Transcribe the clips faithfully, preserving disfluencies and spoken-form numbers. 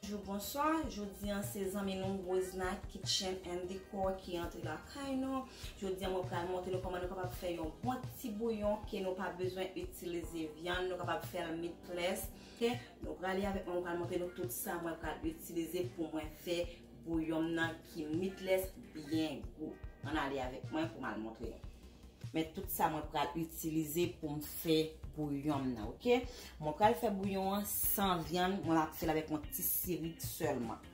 Bonjou, bonswa. Jodi a se zanmi nou Rosna Kitchen and Decor ki antre lakay nou. Jodi a mwen pral montre nou kòman nou kapab fè yon bon ti bouyon ke nou pa bezwen itilize vyann, nou kapab fè l meatless. Ok? Nou prale avèk mwen, mwen pral montre nou tout sa mwen pral itilize pou mwen fè bouyon m nan ki meatless byen gou. Ann ale avèk mwen pou m al montre nou. Men tout sa mwen pral itilize pou m fè bouyon m nan, ok? Mwen pral fè bouyon an san vyann, mwen ap fè l avèk yon ti sirik sèlman.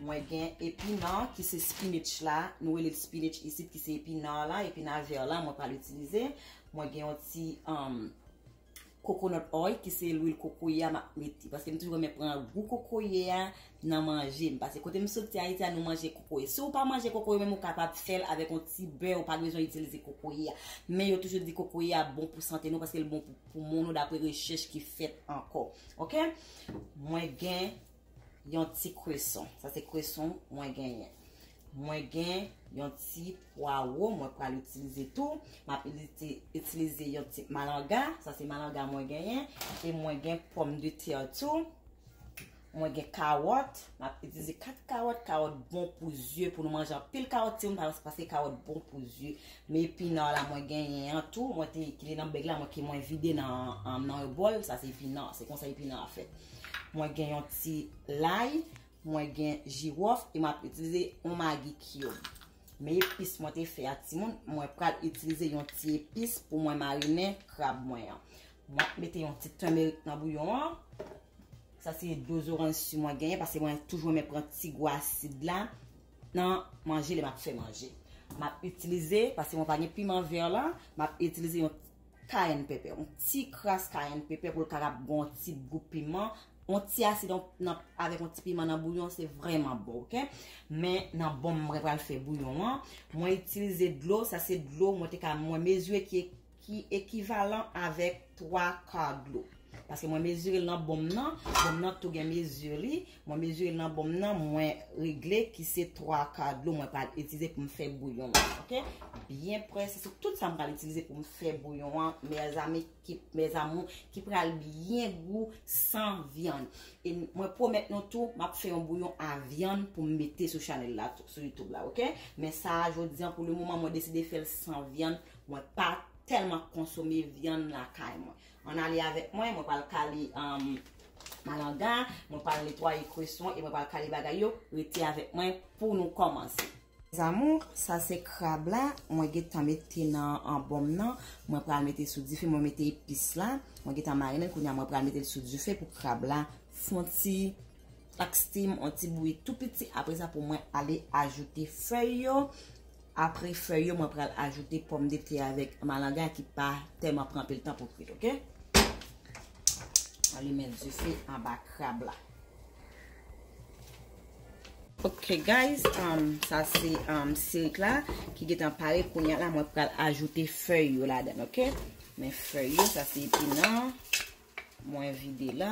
Mwen gen epinan ki se spinach la, nou rele l spinach isit ki se epinan la, epinan vè la, mwen pral itilize. Mwen gen yon ti um, coconut oil ki se lwil kokoye a m ap mete. Paske m toujou renmen pran gou kokoye a nan manje m. Paske kote m soti Ayiti a, nou manje kokoye. Si w pa manje kokoye, menm ou kapab fè l avèk yon ti bè, ou pa bezwen itilize kokoye a. Men yo toujou di kokoye a bon pou sante nou, paske l bon pou poumon nou, dapre rechèch ki fèt ankò. Ok? Mwen gen yon ti kweson. Sa se kweson mwen genyen. Mwen gen yon ti pwawo, mwen pral itilize tou. M ap itilize, itilize yon ti malanga. Sa se malanga mwen genyen. E mwen gen pòmdetè tou. Mwen gen kawòt. M ap itilize kat kawòt. Kawòt bon pou zye, pou nou manje anpil kawòt, timoun, pa-, paske kawòt bon pou zye. Men epinan la mwen genyen an tou, mwen te kile nan bèg la, mwen ke mwen vide nan, nan, nan yon bòl, sa se epinan, se konsa epinan an fèt. Mwen gen yon ti lay, mwen gen jiwòf, e m ap itilize yon magi cube. Men epis mwen te fè a timoun, mwen pral itilize yon ti epis pou mwen marinen krab mwen an. Mwen ap mete yon ti tèmerik nan bouyon an. Sa se dlo zoranj si mwen genyen, paske mwen toujou renmen pran ti gou asid la nan manje lè m ap fè manje. M ap itilize, paske mwen pa gen piman vè la, m ap itilize yon cayenne pepper, yon ti kras cayenne pepper pou l kapab gen yon ti gou piman, yon ti asid yon, nan, avèk yon ti piman nan bouyon, se vrèman bon, ok? Men nan bon mwen pral fè bouyon an, mwen itilize dlo, sa se dlo, mwen te ka, mwen mezire ki ki ekivalan avèk twa ka dlo. Paske mwen mezire l nan bon m nan, bon m nan tou gen mezi li, mwen mezire l nan bon m nan, mwen regle ki se twa ka dlo mwen pral itilize pou m fè bouyon an, ok? Byen prè, se tout sa m pral itilize pou m fè bouyon an, mezanmi, ki, mes amours, ki pral byen gou san vyann. E mwen pwomèt nou tou, m ap fè yon bouyon a vyann pou m mete sou chanèl la, sou YouTube la, ok? Men sa a, jodi an, pou le moman, mwen deside fè l san vyann, mwen pa tèlman konsome vyann lakay mwen. Ann ale avèk mwen, mwen pral kale, um, malanga, mwen pral netwaye kweson e mwen pral kale bagay yo. Rete avèk mwen pou nou kòmanse. Zanmou, sa se krab la, mwen gentan mete nan, an, bon m nan, mwen pral mete sou dife, mwen mete epis la, mwen gentan marinen, kounye a mwen pral mete l sou dife pou krab la fon ti ak steam, on ti bouyi tou piti. Apre sa, pou mwen ale ajoute fèy yo. Apre fèy yo, mwen pral ajoute pòmdetè avèk malanga ki pa tèlman pran anpil tan pou kwit, ok? Alimen dife anba krab la. Ok, guys, um, sa se, um, sirik la ki gentan pare. Kounye a la, mwen pral ajoute fèy yo ladan, ok? Men fèy yo, sa se epinan. Mwen vide la.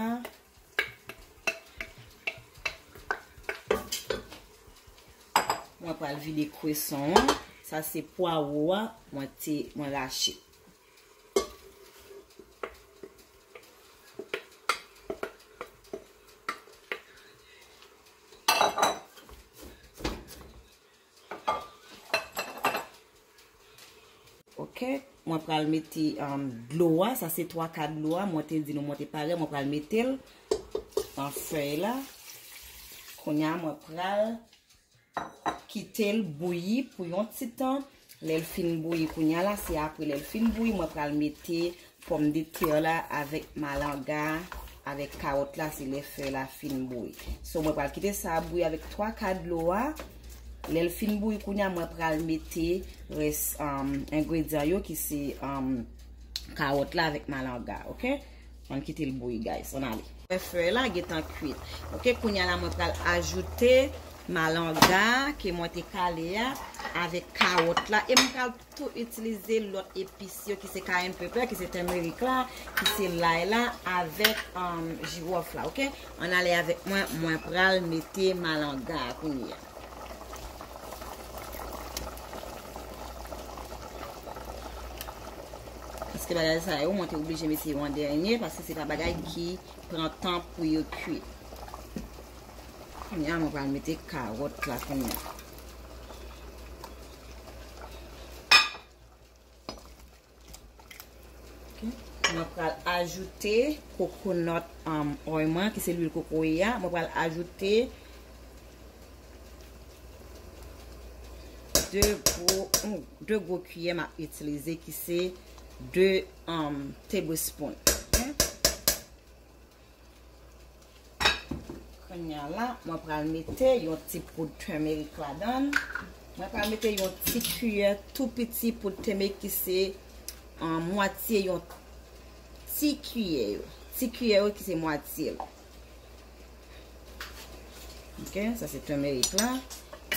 Mwen pral vide kweson an. Sa se pwawo a, mwen te, mwen rache. Ok, mwen pral mete, um, dlo a, sa se twa ka dlo a, mwen te di nou mwen te pare, mwen pral mete l nan fèy la. Kounye a, mwen pral kite l bouyi pou yon ti tan. Lè l fin bouyi, kounye a la, se apre lè l fin bouyi, mwen pral mete pòmdetè la avèk malanga, avèk kawòt la, se lè fèy la fin bouyi. So, mwen pral kite sa bouyi avèk twa ka dlo a. Lè l fin bouyi, kounye a, mwen pral mete rès, um, engredyan yo ki se, um, kawòt la avèk malanga, ok? Ann kite l bouyi, guys. Ann ale. Fèy la gentan kwit. Ok, kounye a la, mwen pral ajoute malanga ke mwen te kale a avèk kawòt la. E mwen pral tou itilize lòt epis yo ki se cayenne pepper, ki se tèmerik la, ki se lay la, avèk, um, jiwòf la, ok? Ann ale avèk mwen, mwen pral mete malanga a kounye a. Paske bagay sa yo, mwen te oblije mete yo an dènye, paske se pa bagay ki pran tan pou yo kwit. Kounye a, mwen pral mete kawòt la kounye a. Ok. Mwen pral ajoute coconut, um, oil mwen, ki se lwil kokoye a. Mwen pral ajoute de gwo, de gwo kiyè m ap itilize, ki se de, um, tablespoon. Ok. Kounye a la, mwen pral mete yon ti poud turmeric ladan. Mwen pral mete yon ti kiyè tou piti poud turmeric ki se, um, mwatye yon ti kiyè yo. Ti kiyè yo ki se mwatye l. Ok, sa se turmeric la.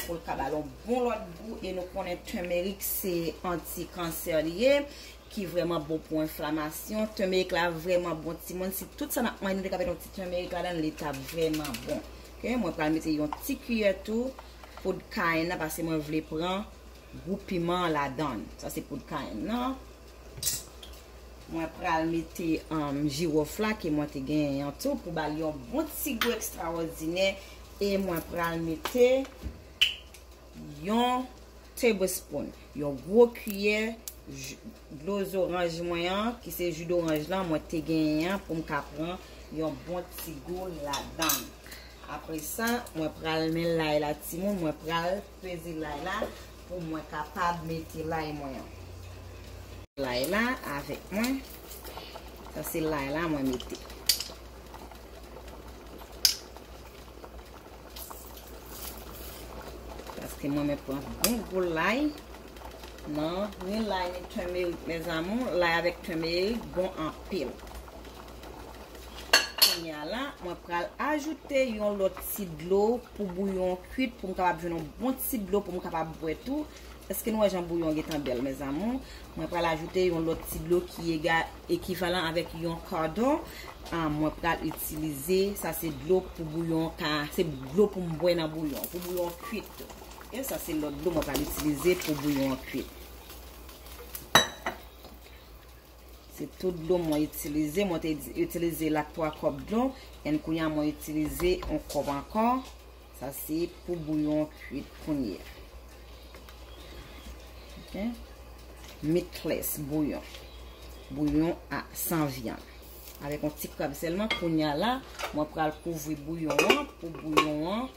Pou l ka ba l yon bon lòt gou, e nou konnen turmeric se antikansè li ye, ki vrèman bon pou enflamasyon. Turmeric la vrèman bon, timoun. Si tout sa n ap manje, nou te ka mete yon ti turmeric ladan l, li t ap vrèman bon. Ok, mwen pral mete yon ti kiyè tou poud kayenn nan, paske mwen vle pran gou piman an ladan l. Sa se poud kayenn nan. Mwen pral mete, um, jiwòf la ke mwen te genyen an tou pou ba l yon bon ti gou ekstrawòdinè. E mwen pral mete yon tablespoon, yon gwo kiyè ji, dlo zoranj mwen an, ki se ji doranj lan mwen te genyen an, pou m ka pran yon bon ti gou ladan l. Apre sa, mwen pral men lay la, timoun, mwen pral peze lay la pou mwen kapab mete lay mwen an. Lay la avèk mwen. Sa se lay la mwen mete. Paske mwen men pran bon gwo lay. Non, ni lay ni turmeric, mes amours. Lay avèk turmeric bon anpil. Kounye a la, mwen pral ajoute yon lòt ti dlo pou bouyon kwit, pou m kapab jwenn yon bon ti dlo pou m kapab bwè tou. Èske nou wè jan bouyon gentan bèl, mes amours? Mwen pral ajoute yon lòt ti dlo ki ega, ekivalan avèk yon kadon. Ah, mwen pral itilize, sa se dlo pou bouyon ka, se dlo pou m bwè nan bouyon, pou bouyon kwit tou. E sa se lòt dlo mwen pral itilize pou bouyon kwit. Se tout dlo mwen itilize. Mwen te di, itilize l ak twa kòp dlo. And kounye a mwen itilize yon kòp ankò. Sa se pou bouyon kwit kounye a. Ok. Meatless bouyon. Bouyon a, san vyann. Avèk yon ti krab sèlman. Kounye a la, mwen pral kouvri bouyon an pou bouyon an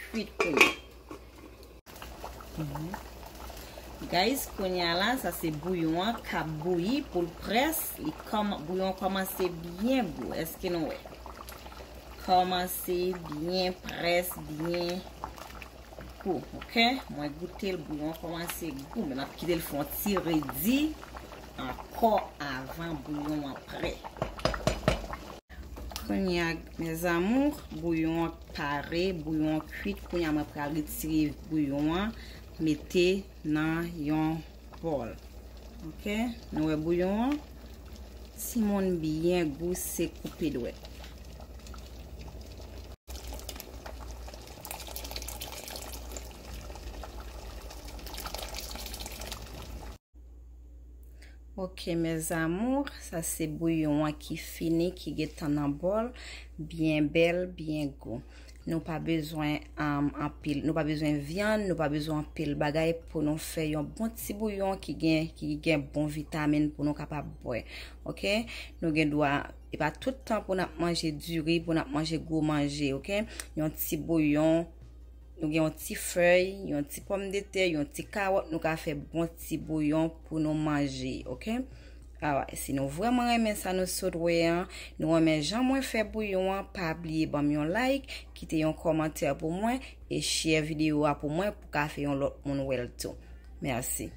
kwit kounye a. Mhm. Guys, kounye a la, sa se bouyon an k ap bouyi pou l près. Li kòm-, bouyon an kòmanse byen gou. Èske nou wè? Kòmanse byen près, byen gou. Ok? Mwen goute l, bouyon an kòmanse gou. Men m ap kite l fè yon ti redi ankò avan bouyon an prè. Kounye a, mes amours, bouyon an pare, bouyon an kwit. Kounye a, mwen pral retire bouyon an, mete nan yon bòl. Ok, nou wè bouyon an? Timoun, byen gou, se koupe dwèt. Ok, mes amours, sa se bouyon an ki fini, ki gentan nan bòl, byen bèl, byen gou. Nou pa bezwen, um, anpil, nou pa bezwen vyann, nou pa bezwen anpil bagay pou nou fè yon bon ti bouyon ki gen, ki gen bon vitamin pou nou kapab bwè. Ok? Nou gen dwa, e pa tout tan pou n ap manje diri, pou n ap manje gwo manje, ok? Yon ti bouyon, nou gen yon ti fèy, yon ti pòmdetè, yon ti kawòt, nou ka fè bon ti bouyon pou nou manje, ok? Alright, si nou vrèman renmen sa nou sot wè an, nou renmen jan mwen fè bouyon an, pa bliye ban m yon like, kite yon kòmantè pou mwen, e share videyo a pou mwen, pou ka fè yon lòt moun wè l tou. Mèsi.